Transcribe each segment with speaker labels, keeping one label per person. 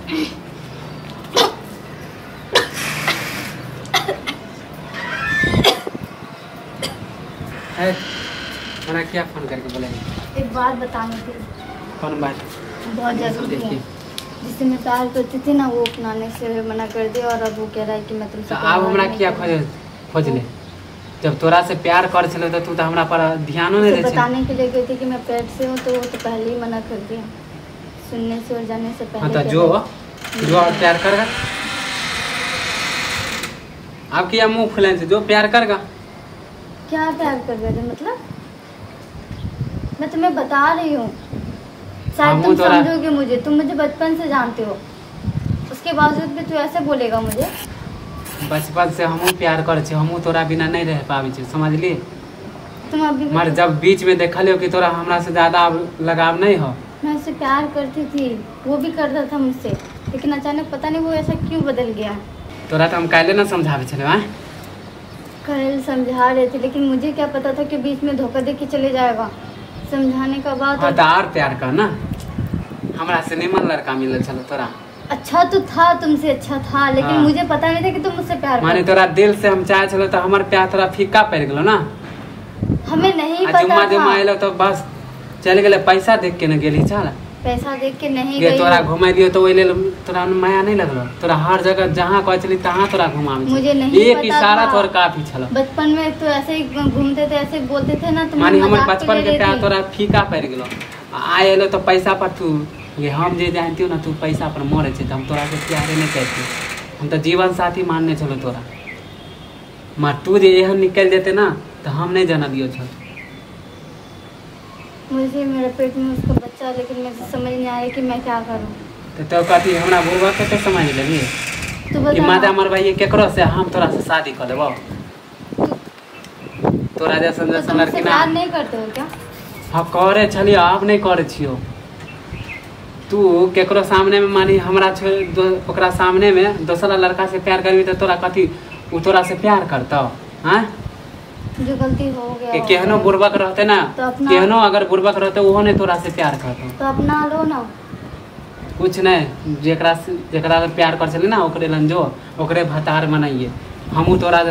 Speaker 1: है हमरा क्या फोन करके बोले?
Speaker 2: एक बात बतानी थी।
Speaker 1: कौन बात?
Speaker 2: बहुत जरूरी है। जिससे मैं प्यार करती थी ना, वो अपनाने से मना कर दिया और अब वो कह रहा है कि मैं तुमसे।
Speaker 1: तो अब हमरा क्या खोज ले? जब तोरा से प्यार कर छलो तो तू तो हमरा पर ध्यानो नहीं दे।
Speaker 2: बताने के लिए गई थी कि मैं पेट से हूँ, तो वो तो पहले ही मना कर दिया, सुनने से और जाने से पहले।
Speaker 1: हाँ तो जो जो और प्यार करगा, आप क्या मुँह फुलाने से जो प्यार करगा।
Speaker 2: क्या प्यार कर रहे थे? मतलब मैं तुम्हें बता रही हूँ, शायद तुम समझोगे मुझे। तुम मुझे बचपन से जानते हो, उसके बावजूद भी तू ऐसे बोलेगा मुझे?
Speaker 1: बचपन से हमू प्यार कर छे, हमू तोरा बिना नहीं रह पावे छे, समझली?
Speaker 2: तुम अभी
Speaker 1: मर जब बीच में देखलियो कि तोरा हमरा से ज्यादा लगाव नहीं हो।
Speaker 2: मैं उससे प्यार करती थी, वो भी करता था मुझसे, लेकिन अचानक पता नहीं वो ऐसा क्यों बदल गया।
Speaker 1: तोरा तो हम काल्हि ना समझावे छले।
Speaker 2: कल समझा रहे थे, लेकिन मुझे क्या पता था कि बीच में धोखा दे के चले जाएगा। समझाने का बाद
Speaker 1: हाँ तो और प्यार कर ना, हमरा से निमन लड़का मिलल छल तोरा।
Speaker 2: अच्छा तो था, तुमसे अच्छा था, लेकिन हाँ। मुझे पता नहीं था कि तुम मुझसे प्यार
Speaker 1: माने तोरा दिल से हम चाहे छलो तो हमर प्यार तोरा फीका पड़ गेलो ना।
Speaker 2: हमें नहीं पता
Speaker 1: जुम्मा जुम्मा आइलो तो बस चल गेले, पैसा देख के न गेली चल।
Speaker 2: पैसा देख के नहीं गई,
Speaker 1: तोरा घुमा दियो तो ओइ लेल तोरा माया नहीं लगलो। तोरा हर जगह जहाँ कहै छली तहाँ तोरा घुमाबै।
Speaker 2: मुझे नहीं
Speaker 1: एक
Speaker 2: पता
Speaker 1: इशारा तोर काफी छल।
Speaker 2: बचपन में तो ऐसे ही घूमते थे, ऐसे बोलते थे ना, तो
Speaker 1: माने हमर बचपन के प्यार तोरा फीका पड़ गेलो। आइ एलो तो पैसा पर तू ये हम जे जानती ना तू पैसा पर मरे छे, तो हम तोरा से प्यारे नहीं करती। हम तो जीवन साथी मानने छलो तोरा, मार तू जे एहन निकल जेते ना तो हम नहीं जानलियो छल।
Speaker 2: मुझे मेरे पेट में उसका बच्चा, लेकिन मुझे समझ नहीं आ रहा कि मैं क्या करूं।
Speaker 1: तो कहती हमरा बुढ़वा के तो समझ लेली
Speaker 2: तो
Speaker 1: कि माता हमर भाई केकरो से हम तोरा से शादी कर लेबो। तोरा जैसन जैसन लड़की ना
Speaker 2: प्यार नहीं करते हो क्या?
Speaker 1: हाँ करे छलियो, अब नहीं करे छियो। तू केकरो सामने में मानी हमरा ओकरा सामने में दोसरा लड़का से प्यार करबी तो तोरा कथी उ तोरा से प्यार करतो? हाँ
Speaker 2: जो गलती हो गया
Speaker 1: के केहनो बुर्बक रहते ना,
Speaker 2: तो
Speaker 1: केहनो अगर बुर्बक रहते ओहो नहीं तोरा से प्यार करतो।
Speaker 2: तो अपना लो ना।
Speaker 1: कुछ नहीं, जेकरा जेकरा प्यार कर छली ना ओकरे लन जो ओकरे भतार मनाइए। हमू तोरा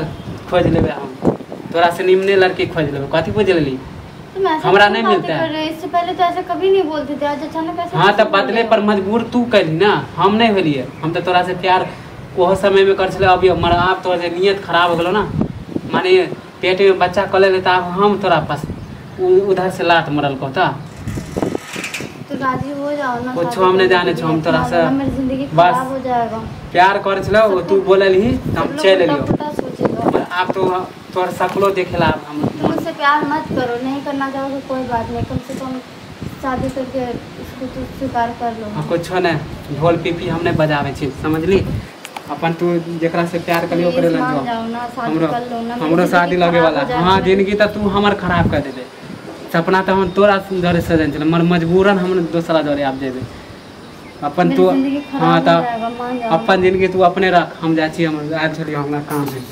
Speaker 1: खोज लेबे, हम तोरा से निमने लड़की खोज लेबे। कथी बुझ लेली? हमरा नहीं मिलता है।
Speaker 2: इससे पहले तो ऐसा कभी नहीं बोलते थे, आज अचानक ऐसा।
Speaker 1: हाँ तो बदले पर मजबूर तू कैली ना, हम नहीं होलिए। हम तो तोरा से प्यार ओहो समय में कर छले, अभी हमारा आप तोरा से नियत खराब हो गेलो ना, माने पेट में बच्चा कले ले, अब हम तोरा पास उधर से लात मरल कहता।
Speaker 2: तो राजी हो जाओ ना।
Speaker 1: कुछ हम नहीं जाने छो, हम तोरा से
Speaker 2: मेरी जिंदगी खराब हो जाएगा।
Speaker 1: प्यार कर छलो तू बोललही त हम चल एलियो। अब तो तोर सकलो देखेला हम।
Speaker 2: तुम मुझसे प्यार मत करो, नहीं करना चाहो तो कोई बात नहीं, कम से कम शादी करके इसको तो स्वीकार कर लो।
Speaker 1: कुछ नहीं, ढोल पीपी हमने बजावे छी, समझली? अपन तू जेकरा से प्यार करियो ओकरे लग जाओ
Speaker 2: ना, शादी कर लो ना।
Speaker 1: हमरो शादी लगे वाला। हां जिंदगी त तू हमर खराब कर देबे। सपना त हम तोरा जरे सजन छल, मर मजबूरन हम दोसरा जरे आब जेबे। अपन तू हां त अपन जिंदगी तू अपने रख, हम जाइ छी, हम आयल छलियो, हमरा काम है।